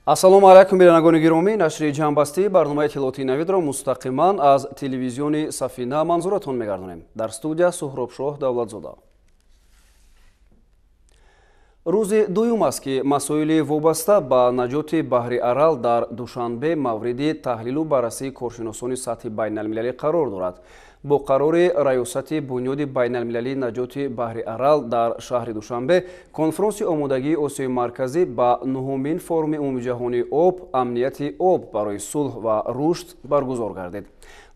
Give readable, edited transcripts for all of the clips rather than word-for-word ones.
Ассалому алайкум, бинандагони гиромӣ. Нашри ҷамъбастии барномаи иттилоотии Навидро мустақиман аз телевизиони Сафина манзуратон мегардонем. Дар студия Суҳробшоҳ Давлатзода. Рӯзи дуюм аст, ки масоили вобаста ба наҷоти баҳри Арал дар Душанбе мавриди таҳлилу баррасии коршиносони сатҳи байналмилалӣ қарор дорад. Бо қарори раёсати Бунёди байналмилалии наҷоти баҳри Арал дар шаҳри Душанбе конфронси омодагии Осиёи Марказӣ ба нуҳумин форуми умумиҷаҳонии об «Амнияти об барои сулҳ ва рушд» баргузор гардид.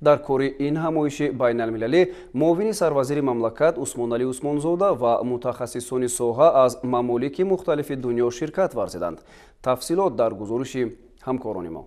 Дар кори ин ҳамоиши байналмилалӣ муовини сарвазири мамлакат Усмоналӣ Усмонзода ва мутахассисони соҳа аз мамолики мухталифи дунё ширкат варзиданд. Тафсилот дар гузориши ҳамкорони мо.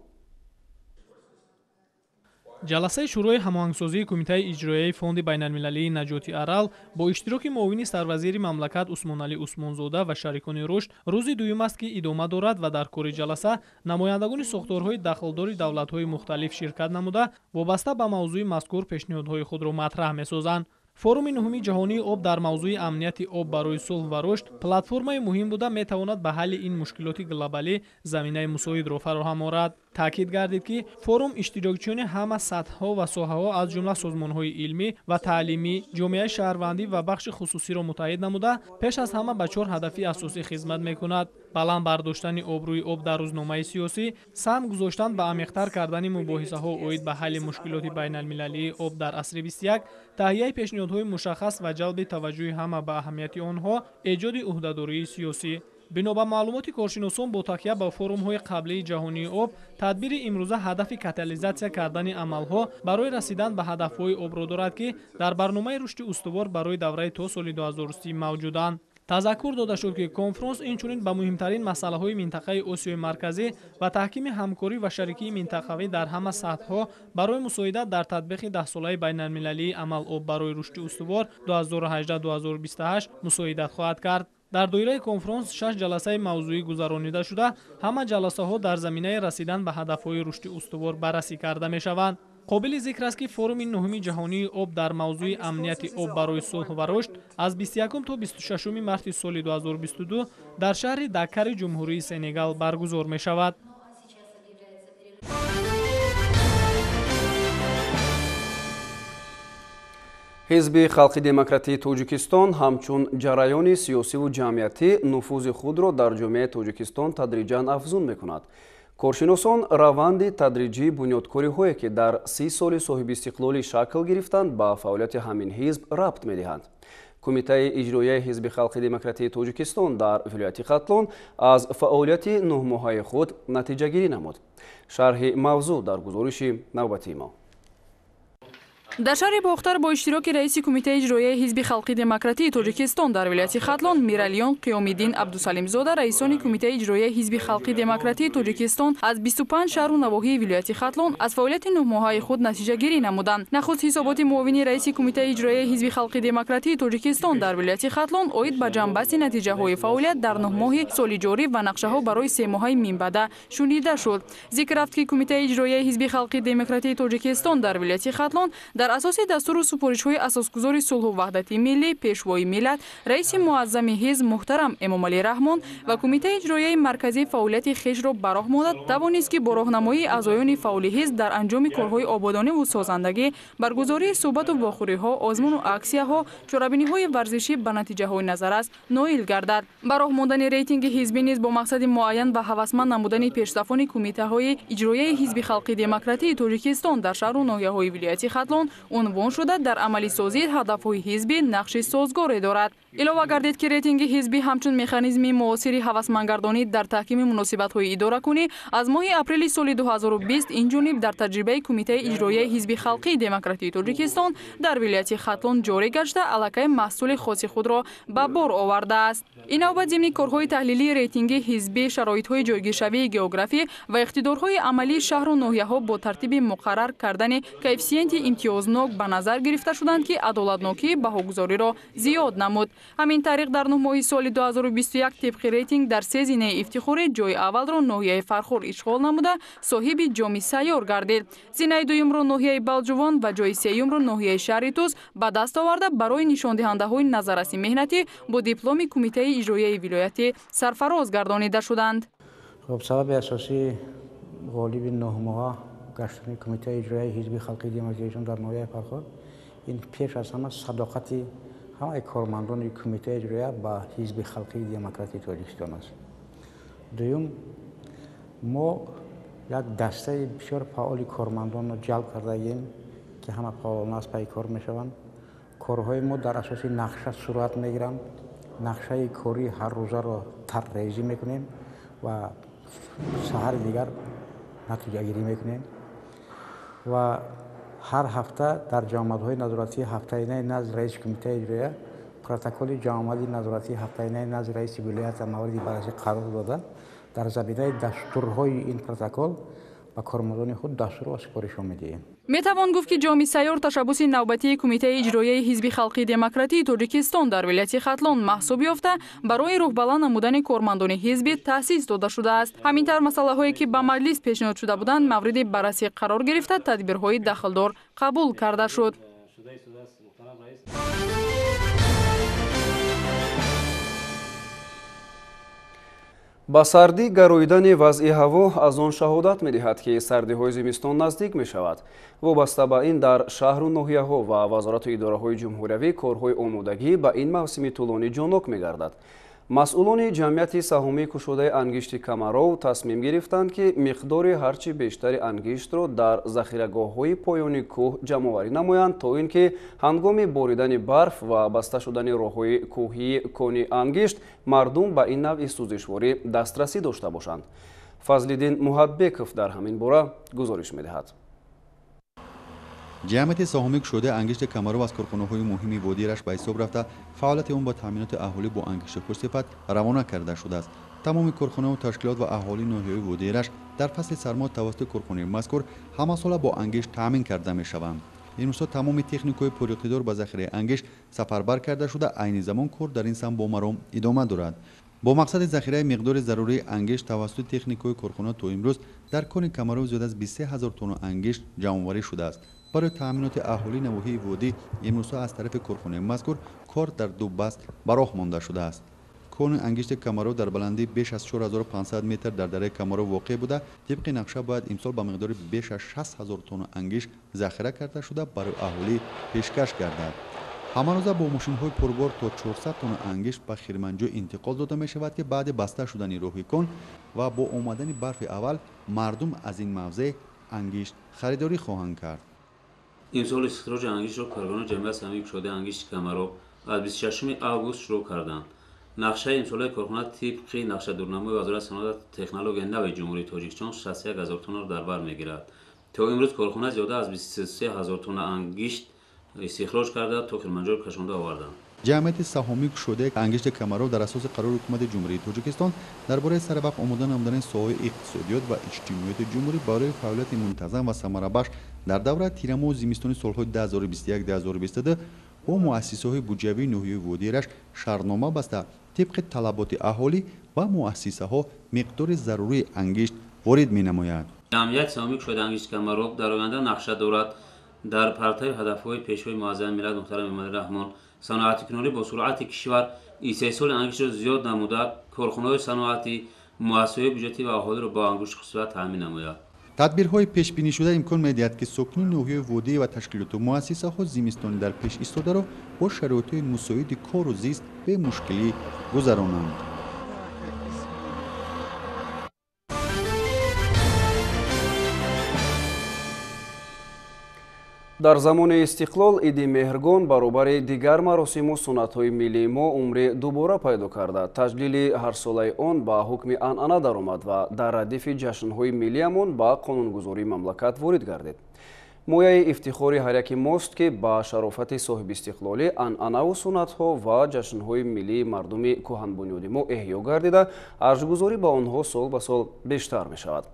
Ҷаласаи Шӯрои ҳамоҳангсозии Кумитаи иҷроияи Фонди байналмилалии наҷоти Арал бо иштироки муовини сарвазири мамлакат Усмоналӣ Усмонзода ва шарикони рушд рӯзи дуюм аст, ки идома дорад ва дар кори ҷаласа намояндагони сохторҳои дахлдори давлатҳои мухталиф ширкат намуда, вобаста ба мавзӯи мазкур пешниҳодҳои худро матраҳ месозанд. Форуми нуҳуми ҷаҳонии об дар мавзӯи амнияти об барои сулҳ ва рушд платформаи муҳим буда, метавонад ба ҳалли ин мушкилоти глобалӣ заминаи мусоидро фароҳам орад. Таъкид гардид, ки форум иштирокчиёни ҳама сатҳҳо ва соҳаҳо, аз ҷумла созмонҳои илмӣ ва таълимӣ, ҷомеаи шаҳрвандӣ ва бахши хусусиро муттаҳид намуда, пеш аз ҳама ба чор ҳадафи асосӣ хизмат мекунад: баланд бардоштани обрӯи об дар рӯзномаи сиёсӣ, саҳм гузоштан ба амиқтар кардани мубоҳисаҳо оид ба ҳалли мушкилоти байналмилалии об дар асри 21, таҳияи пешниҳодҳои мушаххас ва ҷалби таваҷҷӯҳи ҳама ба аҳамияти онҳо, эҷоди ӯҳдадории сиёсӣ. Бино ба маълумоти коршиносон, бо такя ба форумҳои қаблии ҷаҳонии об, тадбири имрӯза ҳадафи катализатсия кардани амалҳо барои расидан ба ҳадафҳои обро дорад, ки дар барномаи рушди устувор барои давраи то соли 2030 мавҷуданд. Тазаккур дода шуд, ки конфронс инчунин ба муҳимтарин масъалаҳои минтақаи Осиёи Марказӣ ва таҳкими ҳамкорӣ ва шарикии минтақавӣ дар ҳама сатҳҳо барои мусоидат дар татбиқи даҳсолаи байналмилалии амал «Об барои рушди устувор» 2018-2028 мусоидат хоҳад кард. Дар доираи конфронс шаш ҷаласаи мавзӯӣ гузаронида шуда, ҳама ҷаласаҳо дар заминаи расидан ба ҳадафҳои рушди устувор баррасӣ карда мешаванд. Қобили зикр аст, ки форуми нуҳуми ҷаҳонии об дар мавзӯи амнияти об барои сулҳ ва рушд аз 21 то 26 марти соли 2022 дар шаҳри Дакари Ҷумҳурии Сенегал баргузор мешавад. Ҳизби Халқи Демократии Тоҷикистон ҳамчун ҷараёни сиёсиву ҷамъиятӣ нуфузи худро дар ҷомеаи Тоҷикистон тадриҷан афзун мекунад. Коршиносон раванди тадриҷии бунёдкориҳое, ки дар 30 соли соҳибистиқлолӣ шакл гирифтанд, ба фаъолияти ҳамин ҳизб рабт медиҳанд. Кумитаи иҷроияи Ҳизби Халқи Демократии Тоҷикистон дар вилояти Хатлон аз фаъолияти нӯҳмоҳаи худ натиҷагирӣ намуд. Шарҳи мавзӯъ дар гузориши навбатии мо. Дар шаҳри Бохтар бо иштироки раиси Кумитаи иҷроияи Ҳизби Халқи Демократии Тоҷикистон дар вилояти Хатлон Миралиён Қиёмиддин Абдусалимзода, раисони Кумитаи иҷроияи Ҳизби Халқи Демократии Тоҷикистон аз 25 шаҳру навоҳии вилояти Хатлон аз фаъолияти нӯҳмоҳаи худ натиҷагирӣ намуданд. Нахуст ҳисоботи муовини раиси Кумитаи иҷроияи Ҳизби Халқи Демократии Тоҷикистон дар вилояти Хатлон оид ба ҷамъбасти натиҷаҳои фаъолият дар 9 моҳи соли ҷорӣ ва нақшаҳо барои 3 моҳаи минбаъда шунида шуд. Зикр рафт, ки Кумитаи иҷроияи Ҳизби Халқи Демократии Тоҷикистон дар вилояти Хатлон дар асоси дастуру супоришҳои асосгузори сулҳу ваҳдати миллӣ, Пешвои миллат, раиси муаззами ҳизб муҳтарам Эмомалӣ Раҳмон ва Кумитаи иҷроияи марказӣ фаъолияти хешро ба роҳ монда тавонист, ки бо роҳнамоии аъзоёни фаъоли ҳизб дар анҷоми корҳои ободониву созандагӣ, баргузории суҳбату вохӯриҳо, озмуну аксияҳо, чорабиниҳои варзишӣ ба натиҷаҳои назаррас ноил гардад. Ба роҳ мондани рейтинги ҳизбӣ низ бо мақсади муайян ва ҳавасманд намудани пешсафони кумитаҳои иҷроияи Ҳизби Халқи Демократии Тоҷикистон дар шаҳру ноҳияҳои вилояти Хатлон унвон шуда, дар амалисозии ҳадафҳои ҳизбӣ нақши созгоре дорад. Илова гардид, ки рейтинги ҳизбӣ ҳамчун механизми муосири ҳавасмандгардонӣ дар таҳкими муносибатҳои идоракунӣ аз моҳи апрели соли 2020 инҷониб дар таҷрибаи Кумитаи иҷроияи Ҳизби Халқии Демократии Тоҷикистон дар вилояти Хатлон ҷорӣ гашта, аллакай маҳсули хоси худро ба бор овардааст. Ин навбат зимни корҳои таҳлилии рейтинги ҳизбӣ, шароитҳои ҷойгиршавии географӣ ва иқтидорҳои амалии шаҳру ноҳияҳо бо тартиби муқаррар кардани коэффисиенти имтиёзнок ба назар гирифта шуданд, ки адолатнокии баҳогузориро зиёд намуд. Ҳамин тариқ, дар 9 моҳи соли 2021 тибқи рейтинг дар се зинаи ифтихорӣ ҷойи аввалро ноҳияи Фархор ишғол намуда, соҳиби ҷоми сайёр гардид. Зинаи дуюмро ноҳияи Балҷувон ва ҷойи сеюмро ноҳияи шаҳри Тӯс ба даст оварда, барои нишондиҳандаҳои назарраси меҳнатӣ бо дипломи Кумитаи иҷроияи вилоятӣ сарфароз гардонида шуданд. Хуб, сабаби асосии ғолиби 9 моҳа гаштани Кумитаи иҷроияи Ҳизби халқии демократии дар ноҳияи Фархор ин пеш аз ҳама садоқати ҳамаи кормандони Кумитаи иҷроия ба Ҳизби халқии демократии Тоҷикистон аст. Дуюм, мо як дастаи бисёр фаъоли кормандонро ҷалб кардаем, ки ҳама фаъолона аз пайи кор мешаванд. Корҳои мо дар асоси нақша сурат мегиранд. Нақшаи кории ҳаррӯзаро таррезӣ мекунем ва саҳари дигар натиҷагирӣ мекунем ва ҳар ҳафта дар ҷамъомадҳои назоратии ҳафтаинаи назди раиси Кумитаи иҷроия протоколи ҷамъомади назоратии ҳафтаинаи назди раиси вилоята мавриди баррасӣ қарор дода, дар заминаи дастурҳои ин протокол ба кормандони худ дастур ва супоришҳо медиҳем. Метавон гуфт, ки ҷоми сайёр ташаббуси навбатии Кумитаи иҷроияи Ҳизби халқии демократии Тоҷикистон дар вилояти Хатлон маҳсуб ёфта, барои рӯҳбаланд намудани кормандони ҳизбӣ таъсис дода шудааст. Ҳамин тавр, масъалаҳое ки ба маҷлис пешниҳод шуда буданд, мавриди баррасӣ қарор гирифта, тадбирҳои дахлдор қабул карда шуд. Ба сардӣ гароидани вазъи ҳаво аз он шаҳодат медиҳад, ки сардиҳои зимистон наздик мешавад. Вобаста ба ин дар шаҳру ноҳияҳо ва вазорату идораҳои ҷумҳуриявӣ корҳои омодагӣ ба ин мавсими тӯлонӣ ҷоннок мегардад. Масъулони ҷамъияти саҳомии кушодаи ангишти Камаров тасмим гирифтанд, ки миқдори ҳарчи бештари ангиштро дар захирагоҳҳои поёни кӯҳ ҷамъоварӣ намоянд, то ин ки ҳангоми боридани барф ва баста шудани роҳҳои кӯҳии кони ангишт мардум ба ин навъи сӯзишворӣ дастрасӣ дошта бошанд. Фазлиддин Муҳатбеков дар ҳамин бора гузориш медиҳад. Ҷамъияти саҳомии кушодаи ангишти Камаров аз корхонаҳои муҳими водии Рашт ба ҳисоб рафта, фаъолияти он ба таъминоти аҳолӣ бо ангишти хушсифат равона карда шудааст. Тамоми корхонаву ташкилот ва аҳолии ноҳияҳои водии Рашт дар фасли сармо тавассути корхонаи мазкур ҳамасола бо ангишт таъмин карда мешаванд. Имрӯзҳо тамоми техникаҳои пуриқтидор ба захираи ангишт сафарбар карда шуда, айни замон кор дар ин самт бо маром идома дорад. Бо мақсади захираи миқдори зарурии ангишт тавассути техникаҳои корхона то имрӯз дар кони Камаров зиёд аз 23 ҳазор тонна ангишт ҷамъоварӣ шудааст. Барои таъминоти аҳолии навоҳии водӣ имрӯзҳо аз тарафи корхонаи мазкур кор дар ду баст ба роҳ монда шудааст. Кони ангишти Камаров дар баландии беш аз 4500 метр дар дараи Камаров воқеъ буда, тибқи нақша бояд имсол ба миқдори беш аз 60 ҳазор тонна ангишт захира карда шуда, барои аҳолӣ пешкаш гардад. Ҳамарӯза бо мошинҳои пурбор то 400 тонна ангишт ба хирманҷӯ интиқол дода мешавад, ки баъди баста шудани роҳи кон ва бо омадани барфи аввал мардум аз ин мавзеъ ангишт харидорӣ хоҳанд кард. Имсол истихроҷи ангиштро коргарони ҷамъияти саҳомии кушодаи ангишти Камаров аз 26 август шурӯъ карданд. Нақшаи имсолаи корхона тибқи нақшадурнамои Вазорати саноат технологияи нави Ҷумҳурии Тоҷикистон 61 ҳазор тоннаро дар бар мегирад. То имрӯз корхона зиёда аз 23 ҳазор тонна ангишт истихроҷ карда, то хирманҷоро кашонда оварданд. Ҷамъияти саҳомии кушодаи ангишти Камаров дар асоси қарори Ҳукумати Ҷумҳурии Тоҷикистон дар бораи саривақт омода намудани соҳаҳои иқтисодиёт ва иҷтимоияти ҷумҳурӣ барои фаъолияти мунтазам ва самарабахш дар давраи тирамоҳу зимистони солҳои 2021-2022 бо муассисаҳои буҷавии ноҳияи водии Рашт шартнома баста, тибқи талаботи аҳолӣ ва муассисаҳо миқдори зарурии ангишт ворид менамояд. Ҷамъияти саҳомии кушодаи ангишти Камаров дар оянда нақша дорад дар партави ҳадафҳои Пешвои муаззами миллат муҳтарам Эмомалӣ Раҳмон саноатикунонӣ бо суръати кишвар истеҳсоли ангиштро зиёд намуда, корхонаҳои саноатӣ, муассисаҳои буҷетӣ ва аҳолиро бо ангишти хусусият таъмин намояд. Тадбирҳои пешбинишуда имкон медиҳад, ки сокинони ноҳияи водӣ ва ташкилоту муассисаҳо зимистони дар пеш истодаро бо шароитҳои мусоиди кору зист бемушкилӣ гузаронанд. Дар замони истиқлол иди Меҳргон баробари дигар маросиму суннатҳои миллии мо умри дубора пайдо карда, таҷлили ҳарсолаи он ба ҳукми анъана даромад ва дар радифи ҷашнҳои миллиямон ба қонунгузории мамлакат ворид гардид. Мояи ифтихори ҳар яки мост, ки ба шарофати соҳибистиқлолӣ анъанаву суннатҳо ва ҷашнҳои миллии мардуми кӯҳанбунёди мо эҳё гардида, арҷгузорӣ ба онҳо сол ба сол бештар мешавад.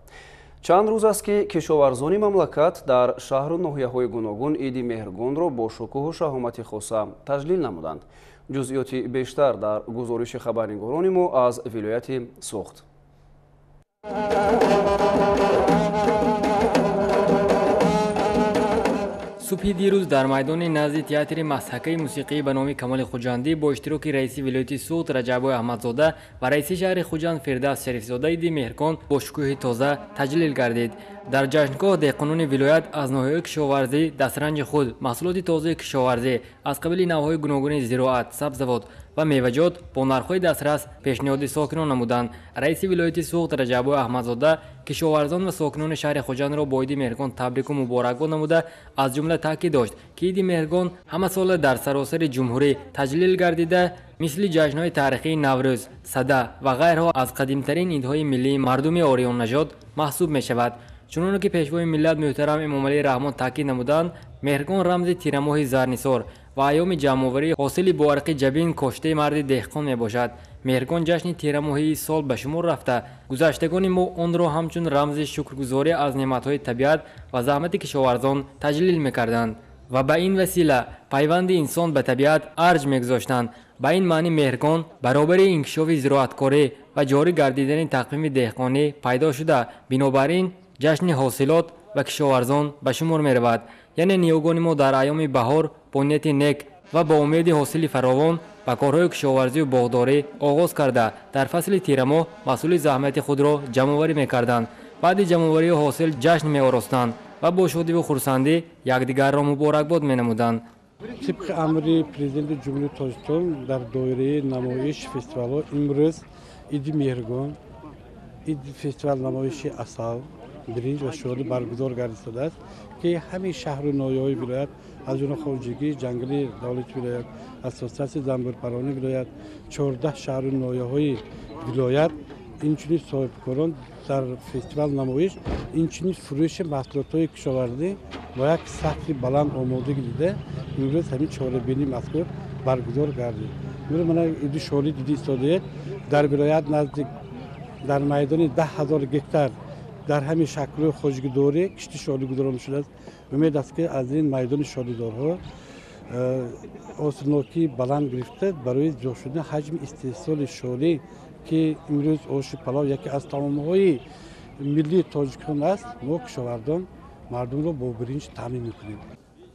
Чанд рӯз аст, ки кишоварзони мамлакат дар шаҳру ноҳияҳои гуногун иди Меҳргонро бо шукӯҳу шаҳомати хоса таҷлил намуданд. Ҷузъиёти бештар дар гузориши хабарнигорони мо аз вилояти Суғд. Субҳи дирӯз дар майдони назди театри масҳакаи мусиқӣ ба номи Камоли Хуҷандӣ бо иштироки раиси вилояти Суғд Раҷаббой Аҳмадзода ва раиси шаҳри Хуҷанд Фирдавс Шарифзода иди Меҳргон бо шукӯҳи тоза таҷлил гардид. Дар ҷашнгоҳ деҳқонони вилоят аз ноҳияҳои кишоварзӣ дастранҷи худ маҳсулоти тозаи кишоварзӣ аз қабили навъҳои гуногуни зироат, сабзавот ва меваҷот бо нархҳои дастрас пешниҳоди сокинон намуданд. Раиси вилояти Суғд Раҷаббой Аҳмадзода кишоварзон ва сокинони шаҳри Хуҷандро бо иди Меҳргон табрику муборакбод намуда, аз ҷумла таъкид дошт, ки иди Меҳргон ҳамасола дар саросари ҷумҳурӣ таҷлил гардида, мисли ҷашнҳои таърихии Наврӯз, Сада ва ғайрҳо аз қадимтарин идҳои миллии мардуми ориённажод маҳсуб мешавад. Чуноне ки пешвои миллат муҳтарам Эмомалӣ Раҳмон таъкид намуданд, Меҳргон рамзи тирамоҳи зарнисор ва айёми ҷамъоварии ҳосили боарқи ҷабин коштаи марди деҳқон мебошад. Меҳргон ҷашни тирамоҳии сол ба шумор рафта, гузаштагони мо онро ҳамчун рамзи шукргузорӣ аз неъматҳои табиат ва заҳмати кишоварзон таҷлил мекарданд ва ба ин васила пайванди инсон ба табиат арҷ мегузоштанд. Ба ин маъни Меҳргон баробари инкишофи зироаткорӣ ва ҷорӣ гардидани тақвими деҳқонӣ пайдо шуда, бинобар ин ҷашни ҳосилот ва кишоварзон ба шумор меравад. Яъне ниёгони мо дар айёми баҳор бо нияти нек ва бо умеди ҳосили фаровон ба корҳои кишоварзию боғдорӣ оғоз карда, дар фасли тирамоҳ маҳсули заҳмати худро ҷамъоварӣ мекарданд. Баъди ҷамъоварии ҳосил ҷашн меоростанд ва бо шодиву хурсандӣ якдигарро муборакбод менамуданд. Тибқи амри Президенти Ҷумҳурии Тоҷикистон дар доираи намоиш фестивалҳо имрӯз иди Меҳргон, иди фестивал намоиши асал, биринҷ ва шӯрӣ баргузор гардидааст, ки ҳамин шаҳру ноҳияҳои вилоят, аз ҷумла хоҷагии ҷангали давлати вилоят, ассотсиатсияи занбӯрпарвони вилоят, 14 шаҳру ноҳияҳои вилоят, инчунин соҳибкорон дар фестивал намоиш, инчунин фурӯши маҳсулотҳои кишоварзӣ бо як сатҳи баланд омодагӣ дида, имрӯз ҳамин чорабинии мазкур баргузор гардид. Имрӯз мана иди шӯрӣ дида истодаед, дар вилоят наздик дар майдони 10 000 гектар дар ҳамин шаклҳои хоҷагидорӣ кишти шолӣ гузаронида шудааст. Умед аст, ки аз ин майдони шолидорҳо ҳосилнокии баланд гирифта барои зиёд шудани ҳаҷми истеҳсоли шолӣ, ки имрӯз оши палов яке аз таомҳои миллии тоҷикон аст, мо кишовардон мардумро бо биринҷ таъмин мекунем.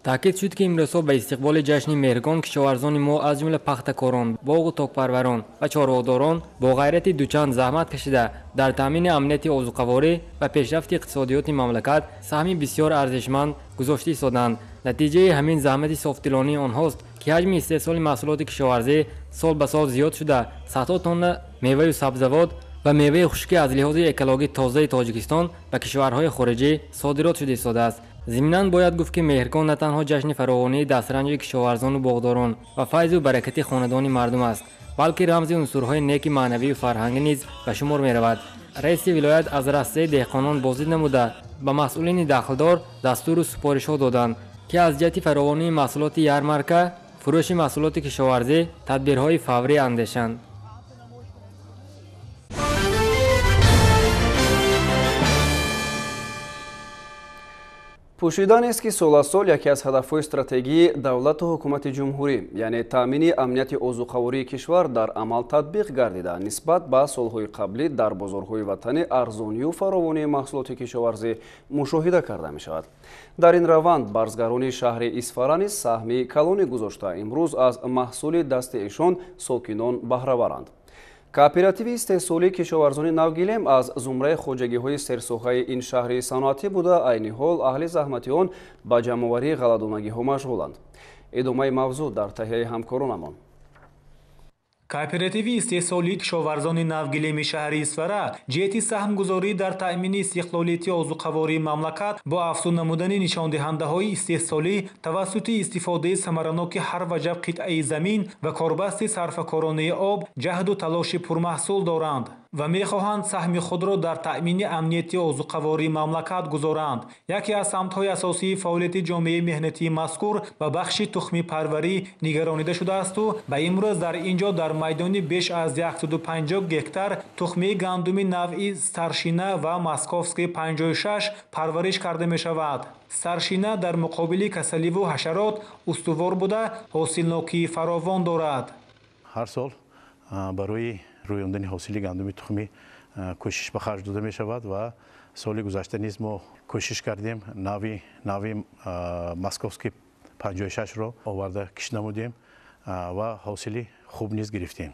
Таъкид шуд, ки имрӯзҳо ба истиқболи ҷашни Меҳргон кишоварзони мо аз ҷумла пахтакорон, боғу токпарварон ва чорводорон бо ғайрати дучанд заҳмат кашида, дар таъмини амнияти озуқаворӣ ва пешрафти иқтисодиёти мамлакат саҳми бисёр арзишманд гузошта истоданд. Натиҷаи ҳамин заҳмати софдилонии онҳост, ки ҳаҷми истеҳсоли маҳсулоти кишоварзӣ сол ба сол зиёд шуда, садҳо тонна меваю сабзавот ва меваи хушкӣ аз лиҳози экологӣ тозаи Тоҷикистон ба кишварҳои хориҷӣ содирот шуда истодааст. Зимнан бояд гуфт, ки Меҳргон на танҳо ҷашни фаровонии дастранҷи кишоварзону боғдорон ва файзу баракати хонадони мардум аст, балки рамзи унсурҳои неки маънавию фарҳангӣ низ ба шумор меравад. Раиси вилоят аз растаи деҳқонон боздид намуда, ба масъулини дахлдор дастуру супоришҳо доданд, ки аз ҷиҳати фаровонии маҳсулоти ярмарка, фурӯши маҳсулоти кишоварзӣ тадбирҳои фаврӣ андешанд. Пӯшида нест, ки сол аз сол яке аз ҳадафҳои стратегии давлату ҳукумати ҷумҳурӣ, яъне таъмини амнияти озуқавории кишвар дар амал татбиқ гардида, нисбат ба солҳои қаблӣ дар бозорҳои ватанӣ арзонию фаровонии маҳсулоти кишоварзӣ мушоҳида карда мешавад. Дар ин раванд барзгарони шаҳри Исфара низ саҳми калоне гузошта, имрӯз аз маҳсули дасти эшон сокинон баҳраваранд. Кооперативи истеҳсолии кишоварзони Навгилем аз зумраи хоҷагиҳои серсоҳаи ин шаҳри саноатӣ буда, айни ҳол аҳли заҳмати он ба ҷамъоварии ғалладонагиҳо машғуланд. Идомаи мавзӯъ дар таҳияи ҳамкоронамон. Кооперативи истеҳсолии кишоварзони Навгилеми шаҳри Исфара ҷиҳати саҳмгузорӣ дар таъмини истиқлолияти озуқавории мамлакат бо афзун намудани нишондиҳандаҳои истеҳсолӣ тавассути истифодаи самараноки ҳар ваҷаб қитъаи замин ва корбасти сарфакоронаи об ҷаҳду талоши пурмаҳсул доранд ва мехоҳанд саҳми худро дар таъмини амнияти озуқавории мамлакат гузоранд. Яке аз самтҳои асосии фаъолияти ҷомеаи меҳнатии мазкур ба бахши тухмипарварӣ нигаронида шудаасту ба имрӯз дар ин ҷо дар майдони беш аз 150 гектар тухмии гандуми навъи Старшина ва Московский 56 парвариш карда мешавад. Старшина дар муқобили касаливу ҳашарот устувор буда, ҳосилнокии фаровон дорад. Ҳар сол барои рӯёндани ҳосили гандуми тухмӣ кӯшиш ба харҷ дода мешавад ва Соли гузашта низ мо кӯшиш кардем, нави Московский 56-ро оварда кишт намудем ва ҳосили хуб низ гирифтем.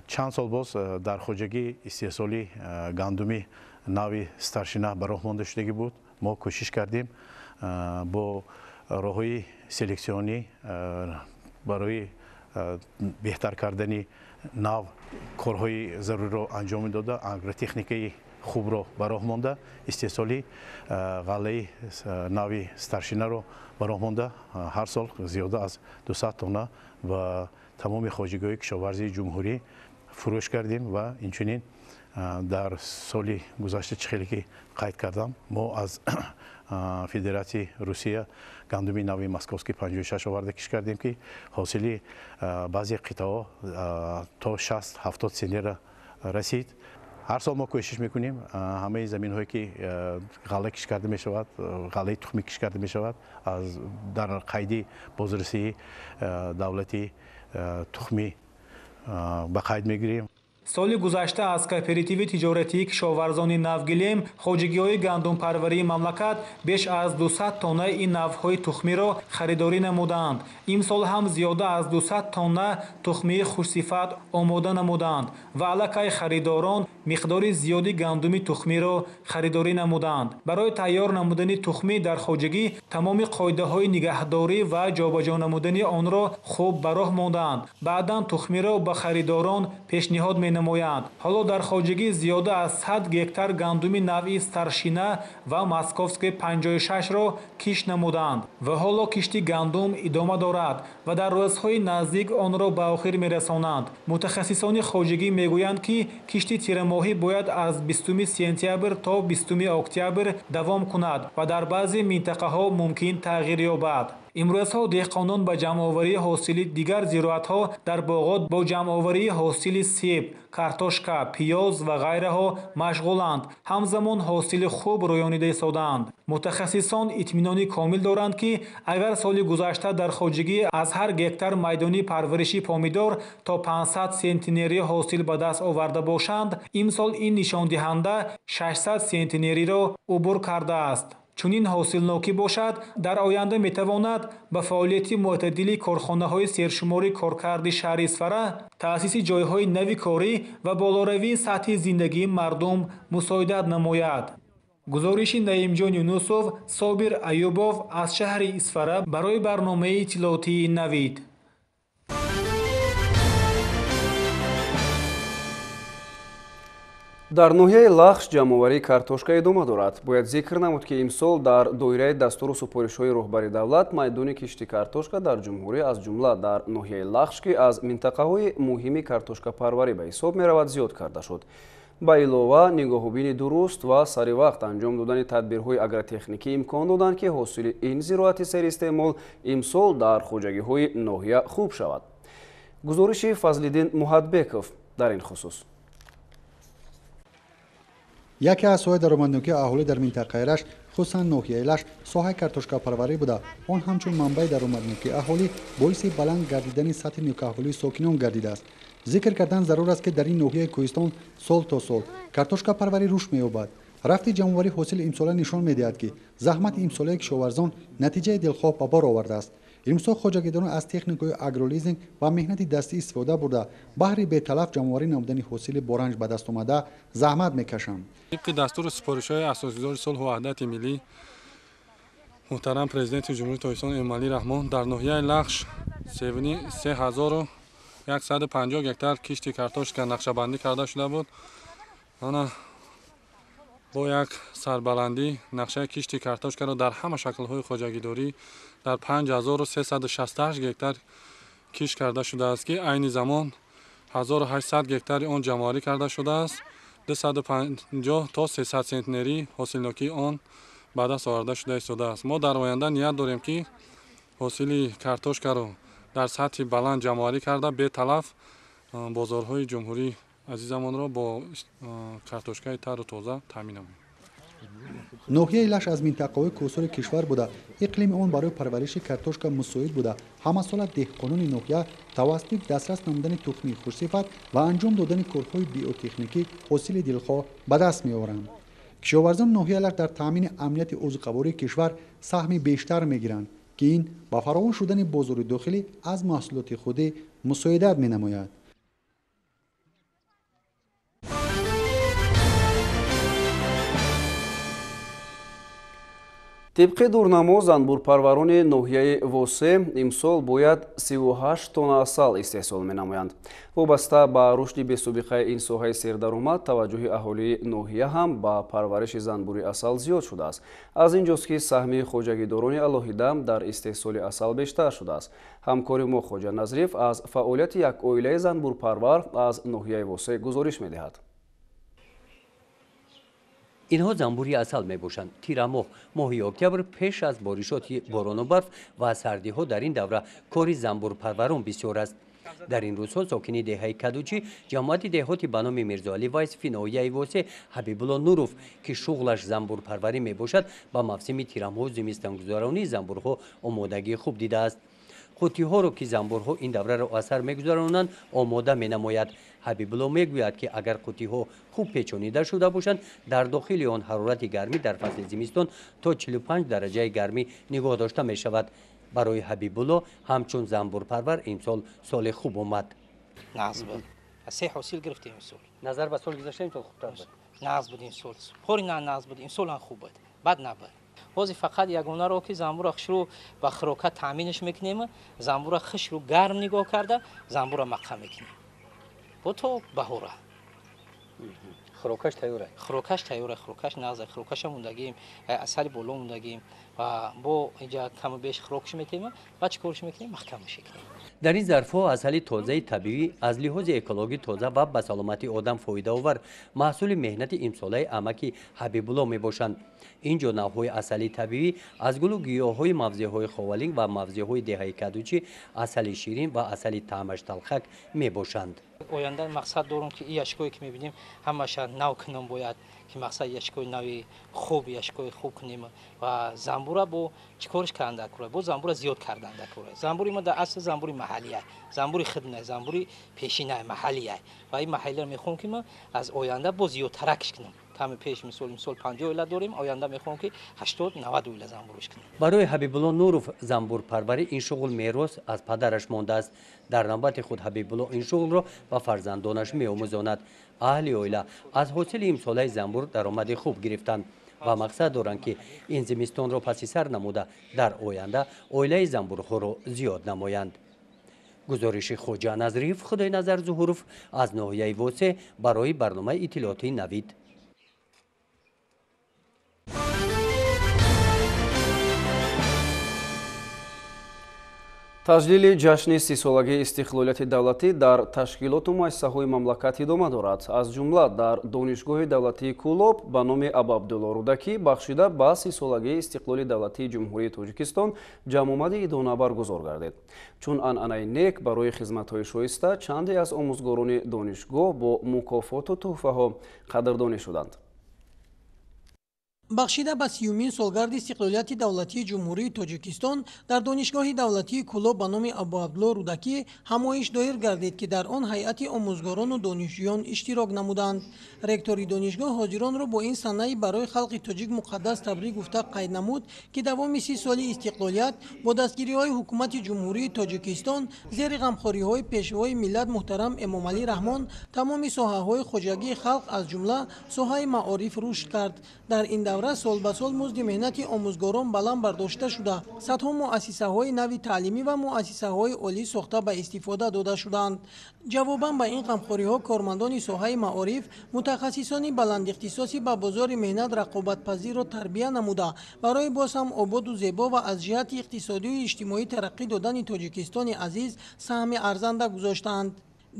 Чанд сол боз дар хоҷагии истеҳсоли гандуми нави Старшина ба роҳ монда шудагӣ буд. Мо кӯшиш кардем бо роҳҳои селексионӣ барои беҳтар кардани нав корҳои заруриро анҷом медода, агротехникаи хубро ба роҳ монда, истеҳсоли ғаллаи нави Старшинаро ба роҳ монда, ҳар сол зиёда аз 200 тонна ба тамоми хоҷагиҳои кишоварзии ҷумҳурӣ фурӯш кардем ва инчунин дар соли гузашта чӣ хеле ки қайд кардам, мо аз Федератсияи Русия гандуми нави Московский 56 оварда кишт кардем, ки ҳосили баъзе қитъаҳо то 60-70 центнера расид. Ҳар сол мо кӯшиш мекунем ҳамаи заминҳое ки ғалла кишт карда мешавад, ғаллаи тухмӣ кишт карда мешавад, аз дар қайди бозрасии давлати тухмӣ ба қайд мегирем. Соли гузашта аз кооперативи тиҷоратии кишоварзони Навгилем хоҷагиҳои гандумпарварии мамлакат беш аз 200 тонна ин навъҳои тухмиро харидорӣ намуданд. Имсол ҳам зиёда аз 200 тонна тухмии хушсифат омода намуданд ва аллакай харидорон миқдори зиёди гандуми тухмиро харидорӣ намуданд. Барои тайёр намудани тухмӣ дар хоҷагӣ тамоми қоидаҳои нигаҳдорӣ ва ҷобаҷо намудани онро хуб ба роҳ монданд. Баъдан тухмиро ба харидорон пешниҳод менамоянд. Ҳоло дар хоҷагӣ зиёда аз 100 гектар гандуми навъи Старшина ва Московский 56-ро кишт намуданд ва ҳоло кишти гандум идома дорад ва дар рӯзҳои наздик онро ба охир мерасонанд. Мутахассисони хоҷагӣ мегӯянд, ки кишти тирамоҳӣ бояд аз 20 сентябр то 20 октябр давом кунад ва дар баъзе минтақаҳо мумкин тағйир ёбад. Имрӯзҳо деҳқонон ба ҷамъоварии ҳосили дигар зироатҳо дар боғот бо ҷамъоварии ҳосили себ, картошка, пиёз ва ғайраҳо машғуланд. Ҳамзамон ҳосили хуб рӯёнида истодаанд. Мутахассисон итминони комил доранд, ки агар соли гузашта дар хоҷагӣ аз ҳар гектар майдони парвариши помидор то 500 сентнери ҳосил ба даст оварда бошанд, имсол ин нишондиҳанда 600 сентнериро убур кардааст. Чунин ҳосилнокӣ бошад, дар оянда метавонад ба фаъолияти мӯътадили корхонаҳои сершумори коркарди шаҳри Исфара, таъсиси ҷойҳои нави корӣ ва болоравии сатҳи зиндагии мардум мусоидат намояд. Гузориши Наимҷон Юнусов, Собир Аюбов аз шаҳри Исфара барои барномаи иттилоотии Навид. Дар ноҳияи Лахш ҷамъоварии картошка идома дорад. Бояд зикр намуд, ки имсол дар доираи дастуру супоришҳои роҳбари давлат майдони кишти картошка дар ҷумҳурӣ, аз ҷумла дар ноҳияи Лахш, ки аз минтақаҳои муҳими картошкапарварӣ ба ҳисоб меравад, зиёд карда шуд. Ба илова, нигоҳубини дуруст ва сари вақт анҷом додани тадбирҳои агротехникӣ имкон доданд, ки ҳосили ин зироати серистеъмол имсол дар хоҷагиҳои ноҳия хуб шавад. Гузориши Фазлиддин Муҳатбеков дар ин хусус. Яке аз соҳаи даромаднокии аҳолӣ дар минтақаи Рашт, хусусан ноҳияи Лахш, соҳаи картошкапарварӣ буда, он ҳамчун манбаи даромаднокии аҳолӣ боиси баланд гардидани сатҳи некӯаҳволии сокинон гардидааст. Зикр кардан зарур аст, ки дар ин ноҳияи кӯҳистон сол то сол картошкапарварӣ рушд меёбад. Рафти ҷамъоварии ҳосили имсола нишон медиҳад, ки заҳмати имсолаи кишоварзон натиҷаи дилхоҳ ба бор овардааст. Имсол хоҷагидорон аз техникаи агролизинг ва меҳнати дастӣ истифода бурда, баҳри беталаф ҷамъоварӣ намудани ҳосили боранҷ ба даст омада заҳмат мекашанд. Тибқи дастуру супоришҳои асосгузори сулҳу ваҳдати миллӣ муҳтарам Президенти Ҷумҳурии Тоҷикистон Эмомалӣ Раҳмон дар ноҳияи Лахш 3150 гектар кишти картошка нақшабандӣ карда шуда буд. Ана бо як сарбаландӣ нақшаи кишти картошкаро дар ҳама шаклҳои хоҷагидорӣ дар 5368 гектар кишт карда шудааст, ки айни замон 1800 гектари он ҷамъоварӣ карда шудааст. 250 то 300 центнери ҳосилнокии он ба даст оварда шуда истодааст. Мо дар оянда ният дорем, ки ҳосили картошкаро дар сатҳи баланд ҷамъоварӣ карда, беталаф бозорҳои ҷумҳурӣ азизамонро бо картошкаи тару тоза таъмин намоем. Ноҳияи Лахш аз минтақаҳои кӯҳсори кишвар буда, иқлими он барои парвариши картошка мусоид буда, ҳамасола деҳқонони ноҳия тавассути дастрас намудани тухмии хушсифат ва анҷом додани корҳои биотехникӣ ҳосили дилхоҳ ба даст меоранд. Кишоварзони ноҳияи Лахш дар таъмини амнияти озуқавории кишвар саҳми бештар мегиранд, ки ин ба фаровон шудани бозори дохилӣ аз маҳсулоти худӣ мусоидат менамояд. Тибқи дурнамо, занбурпарварони ноҳияи Восе имсол бояд 38 тонна асал истеҳсол менамоянд. Вобаста ба рушди бесобиқаи ин соҳаи сердаромад, таваҷҷӯҳи аҳолии ноҳия ҳам ба парвариши занбури асал зиёд шудааст. Аз ин ҷост, ки саҳми хоҷагидорони алоҳида дар истеҳсоли асал бештар шудааст. Ҳамкори мо Хоҷа Назриев аз фаъолияти як оилаи занбурпарвар аз ноҳияи Восе гузориш медиҳад. Инҳо занбури асал мебошанд. Тирамоҳ, моҳи октябр, пеш аз боришоти борону барф ва сардиҳо дар ин давра кори занбурпарварон бисёр аст. Дар ин рӯзҳо сокини деҳаи Кадучӣ, ҷамоати деҳоти ба номи Мирзоалӣ Вайсифи ноҳияи Восе Ҳабибулло Нуров, ки шуғлаш занбурпарварӣ мебошад, ба мавсими тирамоҳу зимистонгузаронии занбурҳо омодагии хуб дидааст. Қуттиҳоро, ки занбурҳо ин давраро аз сар мегузаронанд, омода менамояд. Ҳабибулло мегӯяд, ки агар қуттиҳо хуб печонида шуда бошанд, дар дохили он ҳарорати гармӣ дар фасли зимистон то 45 дараҷаи гармӣ нигоҳ дошта мешавад. Барои Ҳабибулло ҳамчун занбурпарвар имсол соли хуб омад. Нағз буд. Се ҳосил гирифтем имсол. Назар ба соли гузашта имсол хубтар буд? Нағз буд имсол. Пори нағз буд, имсол ҳам хуб буд. Бад набуд. Ҳозир фақат ягонаро ки занбура хушрӯ ба хӯрока таъминаш мекунем, занбура хушрӯ гарм нигоҳ карда, занбура мақа мекунем. Бо то баҳора. Хӯрокаш тайёр аст? Хӯрокаш тайёр аст, хӯрокаш нағз аст, хӯрокаша мондагием, асали боло мондагием ва бо инҷа каму беш хӯрокш метем ва чӣ корш мекунем, маҳкамаш мекунем. Дар ин зарфҳо асали тозаи табиӣ аз лиҳози экологӣ тоза ва ба саломатии одам фоидаовар маҳсули меҳнати имсолаи амаки Ҳабибулло мебошанд. Ин ҷо навъҳои асали табиӣ аз гулу гиёҳҳои мавзеъҳои Ховалинг ва мавзеъҳои деҳаи Кадучӣ, асали ширин ва асали таъмаш талхак мебошанд. Оянда мақсад дорум, ки ин яшкое ки мебинем ҳамаша нав кунам бояд, ки мақсад яшкои нави хуб, яшкои хуб кунем ва занбура бо чӣ корш кардан кура, бо занбура зиёд кардан кура. Занбури мо дар асл занбури маҳаллия, занбури худ не, занбури пешина маҳаллия ва ин маҳаллиро мехоҳам, ки мо аз оянда бо зиёдтаракш кунем. Ками пеш мисол 50 оила дорем, оянда мехоҳам, ки 80-90 оила занбурш кунем. Барои Ҳабибулло Нуров занбурпарварӣ ин шуғл мерос аз падараш мондааст. Дар навбати худ Ҳабибулло ин шуғлро ба фарзандонаш меомӯзонад. Аҳли оила аз ҳосили имсолаи занбур даромади хуб гирифтанд ва мақсад доранд, ки ин зимистонро паси сар намуда дар оянда оилаи занбурҳоро зиёд намоянд. Гузориши Хоҷа Назриев, Худойназар Зуҳуров аз ноҳияи Восе барои барномаи иттилоотии Навид. Таҷлили ҷашни 30-солагии истиқлолияти давлатӣ дар ташкилоту муассисаҳои мамлакат идома дорад. Аз ҷумла дар Донишгоҳи давлатии Кӯлоб ба номи Абуабдулло Рӯдакӣ бахшида ба 30-солагии истиқлоли давлатии Ҷумҳурии Тоҷикистон ҷамъомади идона баргузор гардид. Чун анъанаи нек барои хизматҳои шоиста чанде аз омӯзгорони донишгоҳ бо мукофоту тӯҳфаҳо қадрдонӣ шуданд. Бахшида ба 30-умин солгарди истиқлолияти давлатии Ҷумҳурии Тоҷикистон дар Донишгоҳи давлатии Кӯлоб ба номи Абуабдулло Рӯдакӣ ҳамоиш доир гардид, ки дар он ҳайати омӯзгорону донишҷӯён иштирок намуданд. Ректори донишгоҳ ҳозиронро бо ин санаи барои халқи тоҷик муқаддас табрик гуфта қайд намуд, ки давоми 30 соли истиқлолият бо дастгириҳои ҳукумати Ҷумҳурии Тоҷикистон зери ғамхориҳои пешвои миллат муҳтарам Эмомалӣ Раҳмон тамоми соҳаҳои хоҷагии халқ аз ҷумла соҳаи маориф рушд кард. Дар ин давра сол ба сол музди меҳнати омӯзгорон баланд бардошта шуда, садҳо муассисаҳои нави таълимӣ ва муассисаҳои олӣ сохта ба истифода дода шуданд. Ҷавобан ба ин ғамхориҳо кормандони соҳаи маориф, мутахассисони баландихтисосӣ ба бозори меҳнат рақобатпазирро тарбия намуда, барои боз ҳам ободу зебо ва аз ҷиҳати иқтисодию иҷтимоӣ тараққӣ додани Тоҷикистони азиз саҳми арзанда гузоштаанд.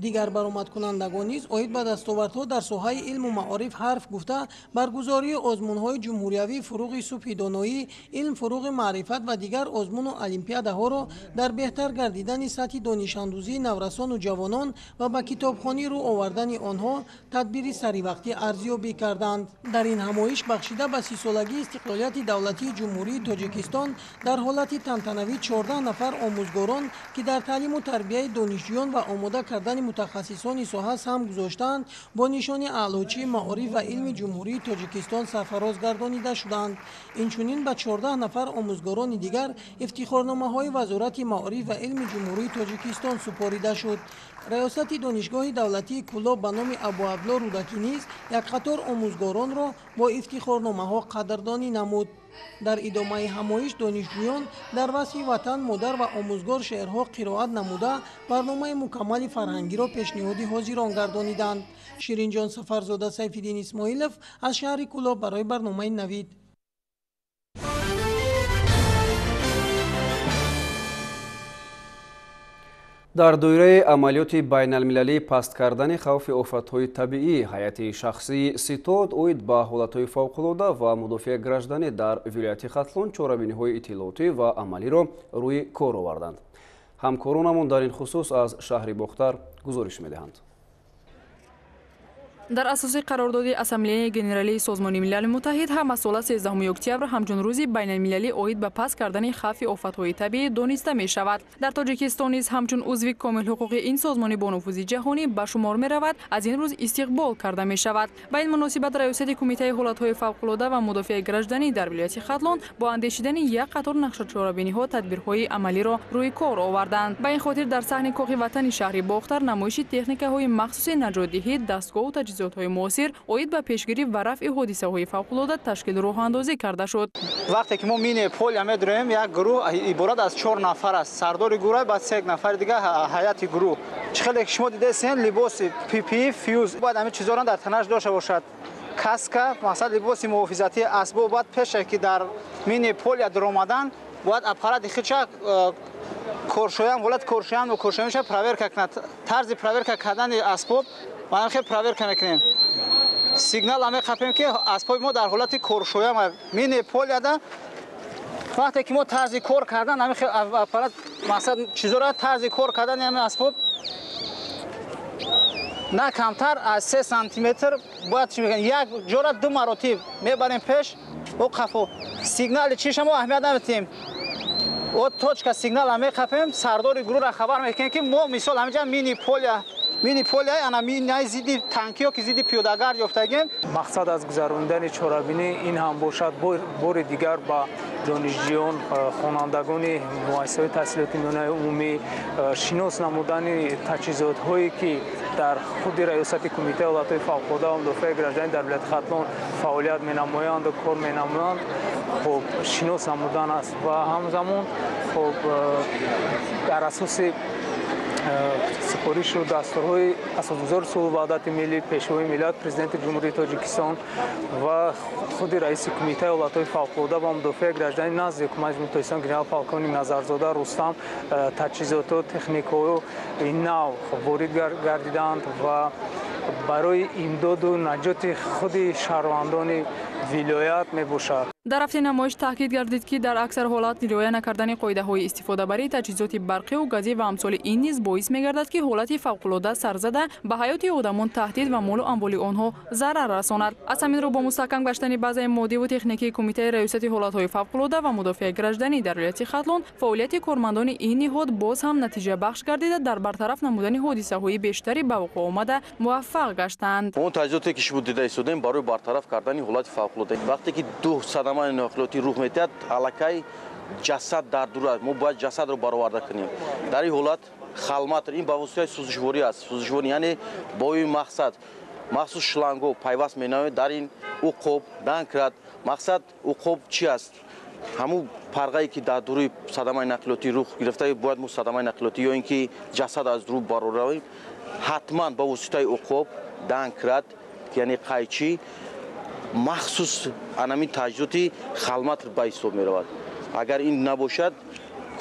Дигар баромадкунандагон низ оид ба дастовардҳо дар соҳаи илму маориф ҳарф гуфта, баргузории озмунҳои ҷумҳуриявӣ фуруғи субҳи доноӣ, илм фуруғи маърифат ва дигар озмуну олимпиадаҳоро дар беҳтар гардидани сатҳи донишандӯзии наврасону ҷавонон ва ба китобхонӣ рӯ овардани онҳо тадбири саривақтӣ арзёбӣ карданд. Дар ин ҳамоиш бахшида ба 30-солагии истиқлолияти давлатии Ҷумҳурии Тоҷикистон дар ҳолати тантанавӣ 14 нафар омӯзгорон, ки дар таълиму тарбияи донишҷӯён ва омода кардани мутахассисони соҳа саҳм гузоштаанд, бо нишони Аълочии маориф ва илми Ҷумҳурии Тоҷикистон сарфароз гардонида шуданд. Инчунин ба 14 нафар омӯзгорони дигар ифтихорномаҳои Вазорати маориф ва илми Ҷумҳурии Тоҷикистон супорида шуд. Раёсати Донишгоҳи давлатии Кӯлоб ба номи Абуабдулло Рӯдакӣ низ як қатор омӯзгоронро бо ифтихорномаҳо қадрдонӣ намуд. Дар идомаи ҳамоиш донишҷӯён дар васфи ватан, модар ва омӯзгор шеърҳо қироат намуда, барномаи мукаммали фарҳангиро пешниҳоди ҳозирон гардониданд. Ширинҷон Сафарзода, Сайфиддин Исмоилов аз шаҳри Кӯлоб барои барномаи Навид. Дар доираи амалиёти байналмилалии паст кардани хавфи офатҳои табиӣ, ҳайати шахсии ситод оид ба ҳолатҳои фавқулода ва мудофиаи гражданӣ дар вилояти Хатлон чорабиниҳои иттилоотӣ ва амалиро рӯи кор оварданд. Ҳамкоронамон дар ин хусус аз шаҳри Бохтар гузориш медиҳанд. Дар асоси қарордоди Ассамблеяи Генералии Созмони Милали Муттаҳид ҳамасола 13 октябр ҳамчун рӯзи байналмилалӣ оид ба паст кардани хавфи офатҳои табиӣ дониста мешавад. Дар Тоҷикистон низ ҳамчун узви комилҳуқуқи ин созмони бонуфузи ҷаҳонӣ ба шумор меравад, аз ин рӯз истиқбол карда мешавад. Ба ин муносибат Раёсати Кумитаи ҳолатҳои фавқулода ва мудофиаи гражданӣ дар вилояти Хатлон бо андешидани як қатор нақшачорабиниҳо тадбирҳои амалиро рӯи кор оварданд. Ба ин хотир дар саҳни Кохи Ватани шаҳри Бохтар намоиши техникаҳои махсуси наҷотдиҳӣ, дастгоҳу таҷҳизотҳои муосир оид ба пешгирӣ ва рафъи ҳодисаҳои фавқулода ташкил роҳандозӣ карда шуд. Вақте ки мо мини поля медроем, як гурӯҳ иборат аз 4 нафар аст. Сардори гурӯҳ баъд 3 нафари дигар ҳайати гурӯҳ. Чӣ хеле ки шумо дидесен, либоси ППИ, фюз бояд ҳамин чизҳоро дар танаш дошта бошад. Каска, мақсад либоси муҳофизатӣ, асбоб бояд пеше ки дар мини поля даромадан бояд аппарати худша коршоям, ҳолати коршоям ва коршоямша проверка кунад. Тарзи проверка кардани асбоб мо хеле проверка мекунем. Сигнал меқапем ки асбоби мо дар ҳолати коршоям мини поляда. Вақте ки мо тарзи кор кардан ҳамин аппарат мақсад чизоро тарзи кор кардан ҳамин асбоб на камтар аз 3 сантиметр бояд чӣ мегӯянд, як ҷора 2 маротиб мебарем пеш ва қафо. Сигнали чиша мо аҳамият намедиҳем. О точка сигнал меқапем, сардори гурӯҳро хабар мекунем ки мо мисол ҳаминҷа мини поля мини поля ана минаи зидди танкиё ки зидди пиёдагард ёфтагем. Мақсад аз гузарондани чорабинӣ ин ҳам бошад бори дигар ба донишҷӯён, хонандагони муассисаҳои таҳсилоти миёнаи умумӣ шинос намудани таҷҳизотҳое ки дар худи Раёсати Кумитаи ҳолатҳои фавқулода ва мудофиаи гражданӣ дар вилояти Хатлон фаъолият менамоянд ва кор менамоянд, хуб шинос намудан аст ва ҳамзамон хуб дар асоси супоришу дастурҳои асосгузори сулҳу ваҳдати миллӣ, Пешвои миллат, Президенти Ҷумҳурии Тоҷикистон ва худи раиси Кумитаи ҳолатҳои фавқулода ва мудофиаи гражданӣ назди Ҳукумати Ҷумҳурии Тоҷикистон генерал-полковник Назарзода Рустам таҷҳизоту техникаҳои нав ворид гардиданд ва барои имдоду наҷоти худи шаҳрвандони вилоят мебошад. Дар рафти намоиш таъкид гардид, ки дар аксар ҳолат риоя накардани қоидаҳои истифодабарии таҷҳизоти барқиву газӣ ва амсоли ин низ боис мегардад, ки ҳолати фавқулода сарзада ба ҳаёти одамон таҳдид ва молу амволи онҳо зарар расонад. Аз ҳамин рӯ бо мустаҳкам гаштани базаи моддиву техникии Кумитаи раёсати ҳолатҳои фавқулода ва мудофиаи гражданӣ дар вилояти Хатлон фаъолияти кормандони ин ниҳод боз ҳам натиҷабахш гардида, дар бартараф намудани ҳодисаҳои бештари ба вуқӯъ омада муваффақ гаштанд. Он таҷҳизоте ки шумо дида истодем барои бартараф кардани ҳолати фавқулода, вақте ки ду садамаи нақлиётӣ рух медиҳад, аллакай ҷасад дар дур аст, мо бояд ҷасадро бароварда кунем. Дар ин ҳолат халматр ин ба воситаи сӯзишворӣ аст. Сӯзишворӣ яъне бо ин мақсад махсус шлангҳо пайваст менамояд. Дар ин уқоб данкрат мақсад уқоб чи аст? Ҳамун парғае ки дар дуруи садамаи нақлиётӣ рух гирифта, бояд мо садамаи нақлиётӣ ё ин ки ҷасад аз дур бароравем, ҳатман ба воситаи уқоб данкрат яъне қайчӣ махсус анамин таҷҳизоти халматр ба ҳисоб меравад. Агар ин набошад,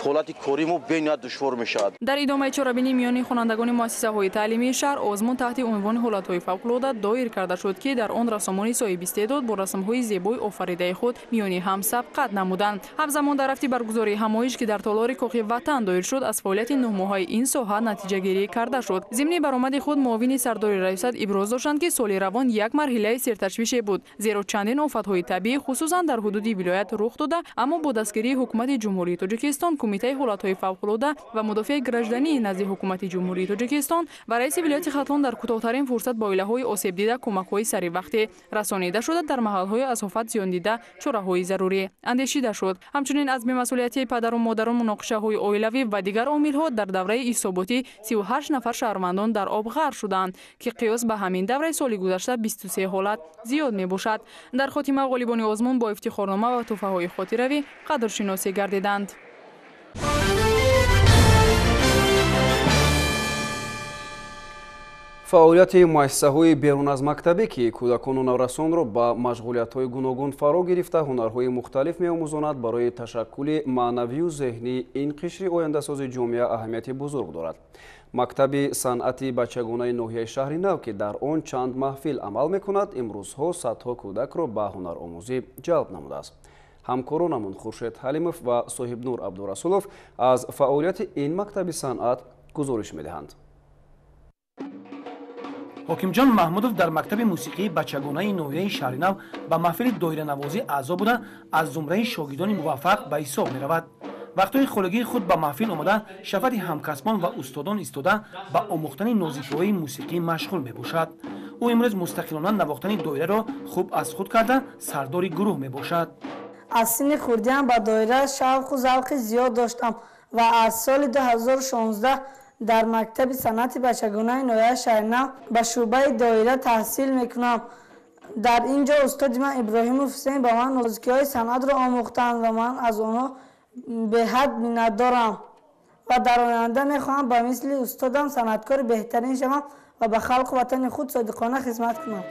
ҳолати кори мо бениҳоят душвор мешавад. Дар идомаи чорабинӣ миёни хонандагони муассисаҳои таълимии шаҳр озмун таҳти унвони ҳолатҳои фавқулода доир карда шуд, ки дар он рассомони соҳибистеъдод бо расмҳои зебои офаридаи худ миёни ҳам сабқат намуданд. Ҳамзамон дар рафти баргузории ҳамоиш, ки дар толори Кохи Ватан доир шуд, аз фаъолияти 9 моҳаи ин соҳа натиҷагирӣ карда шуд. Зимни баромади худ муовини сардори раёсат иброз доштанд, ки соли равон як марҳилаи серташвише буд, зеро чандин офатҳои табиӣ хусусан дар ҳудуди вилоят рух дода, аммо бо дастгирии Ҳукумати Ҷумҳурии Тоҷикистон, Кумитаи ҳолатҳои фавқулода ва мудофиаи граждании назди Ҳукумати Ҷумҳурии Тоҷикистон ва раиси вилояти Хатлон дар кӯтоҳтарин фурсат ба оилаҳои осебдида кӯмакҳои саривақтӣ расонида шуда, дар маҳалҳои аз офат зиёндида чораҳои зарурӣ андешида шуд. Ҳамчунин аз бемасъулияти падару модарон, муноқишаҳои оилавӣ ва дигар омилҳо дар давраи ҳисоботӣ 38 нафар шаҳрвандон дар об ғарқ шуданд, ки қиёс ба ҳамин давраи соли гузашта 23 ҳолат зиёд мебошад. Дар хотима ғолибони озмун бо ифтихорнома ва тӯҳфаҳои хотиравӣ қадршиносӣ гардиданд. Фаъолияти муассисаҳои берун аз мактабӣ, ки кӯдакону наврасонро ба машғулиятҳои гуногун фаро гирифта, ҳунарҳои мухталиф меомӯзонад, барои ташаккули маънавию зеҳнии ин қишри ояндасози ҷомеа аҳамияти бузург дорад. Мактаби санъати бачагонаи ноҳияи Шаҳри Нав, ки дар он чанд маҳфил амал мекунад, имрӯзҳо садҳо кӯдакро ба ҳунаромӯзӣ ҷалб намудааст. Ҳамкоронамон Хуршед Ҳалимов ва Соҳибнур Абдурасулов аз фаъолияти ин мактаби санъат гузориш медиҳанд. Ҳокимҷон Маҳмудов дар мактаби мусиқии бачагонаи ноҳияи Шаҳри Нав ба маҳфили доиранавозӣ аъзо буда, аз зумраи шогирдони муваффақ ба ҳисоб меравад. Вақтҳои холигии худ ба маҳфил омада, шафати ҳамкасбон ва устодон истода, ба омӯхтани нозикиҳои мусиқӣ машғул мебошад. Ӯ имрӯз мустақилона навохтани доираро хуб аз худ карда, сардори гурӯҳ мебошад. Аз синни хурдиам ба доира шавқу завқи зиёд доштам ва аз соли 2016 дар мактаби санъати бачагонаи ноҳияи Шаҳри Нав ба шӯъбаи доира таҳсил мекунам. Дар ин ҷо устоди ман Иброҳимов Ҳусейн ба ман нозикиҳои санъатро омӯхтанд ва ман аз онҳо беҳад миннатдорам ва дар оянда мехоҳам ба мисли устодам санъаткори беҳтарин шавам ва ба халқу ватани худ содиқона хизмат кунам.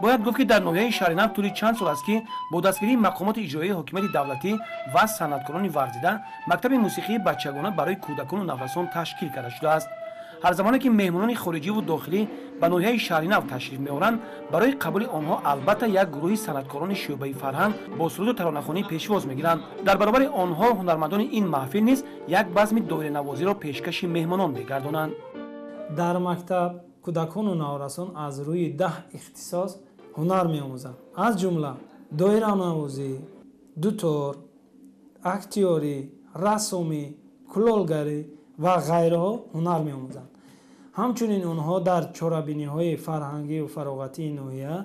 Бояд гуфт, ки дар ноҳияи Шаҳри Нав тӯли чанд сол аст, ки бо дастгирии мақомоти иҷроияи ҳокимияти давлатӣ ва санъаткорони варзида мактаби мусиқии бачагона барои кӯдакону наврасон ташкил карда шудааст. Ҳар замоне ки меҳмонони хориҷиву дохилӣ ба ноҳияи Шаҳри Нав ташриф меоранд, барои қабули онҳо албатта як гурӯҳи санъаткорони шӯъбаи фарҳанг бо суруду таронахонӣ пешвоз мегиранд. Дар баробари онҳо ҳунармандони ин маҳфил низ як базми доиранавозиро пешкаши меҳмонон мегардонанд. Дар мактаб кӯдакону наврасон аз рӯи 10 ихтисос ҳунар меомӯзанд, аз ҷумла доиранавозӣ, дутор, актиёрӣ, рассомӣ, кулолгарӣ ва ғайраҳо ҳунар меомӯзанд. Ҳамчунин онҳо дар чорабиниҳои фарҳангию фароғатии ноҳия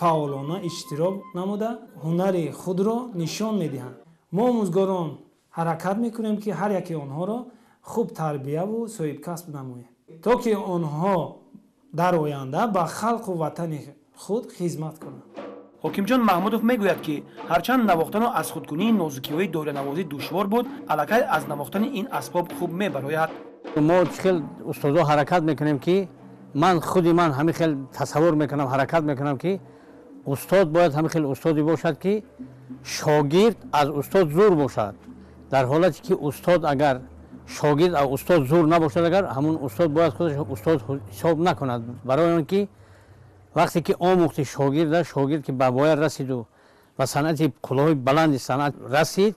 фаъолона иштирок намуда, ҳунари худро нишон медиҳанд. Мо омӯзгорон ҳаракат мекунем, ки ҳар яке онҳоро хуб тарбияву соҳибкасб намоем, то ки онҳо дар оянда ба халқу ватани худ хизмат кунанд. Ҳокимҷон Маҳмудов мегӯяд, ки ҳарчанд навохтану аз худкунии нозукиҳои доиранавозӣ душвор буд, аллакай аз навохтани ин асбоб хуб мебарояд. Мо хел устодо ҳаракат мекунем, ки ман худи ман ҳамин хел тасаввур мекунам, ҳаракат мекунам, ки устод бояд ҳамин хел устоде бошад, ки шогирд аз устод зур бошад. Дар ҳолате ки устод агар шогирд аз устод зур набошад, агар ҳамун устод бояд худаш устод ҳисоб накунад, барои он ки вақте ки омӯхти шогирда, шогирд ки ба бояд расиду ба санъати қуллаҳои баланди санъат расид,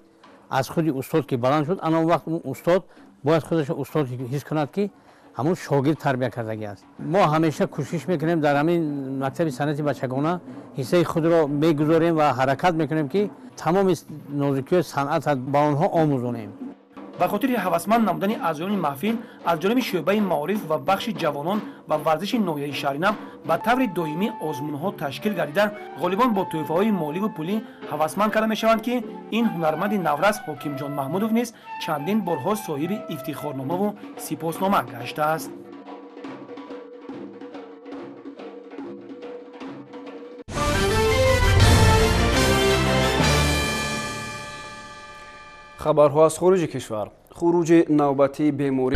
аз худи устод ки баланд шуд, ана он вақт он устод бояд худаш устод ҳис кунад, ки ҳамун шогирд тарбия кардагӣ аст. Мо ҳамеша кӯшиш мекунем дар ҳамин мактаби санъати бачагона ҳиссаи худро мегузорем ва ҳаракат мекунем, ки тамоми нозукиҳои санъатро ба онҳо омӯзонем. Ба хотири ҳавасманд намудани аъзоёни маҳфил аз ҷониби шӯъбаи маориф ва бахши ҷавонон ва варзиши ноҳияи Шаҳри Нав ба таври доимӣ озмунҳо ташкил гардида, ғолибон бо тӯҳфаҳои моливу пулӣ ҳавасманд карда мешаванд, ки ин ҳунарманди наврас Ҳокимҷон Маҳмудов низ чандин борҳо соҳиби ифтихорномаву сипоснома гаштааст. Хабарҳо аз хориҷи кишвар. Хуруҷи навбатии беморӣ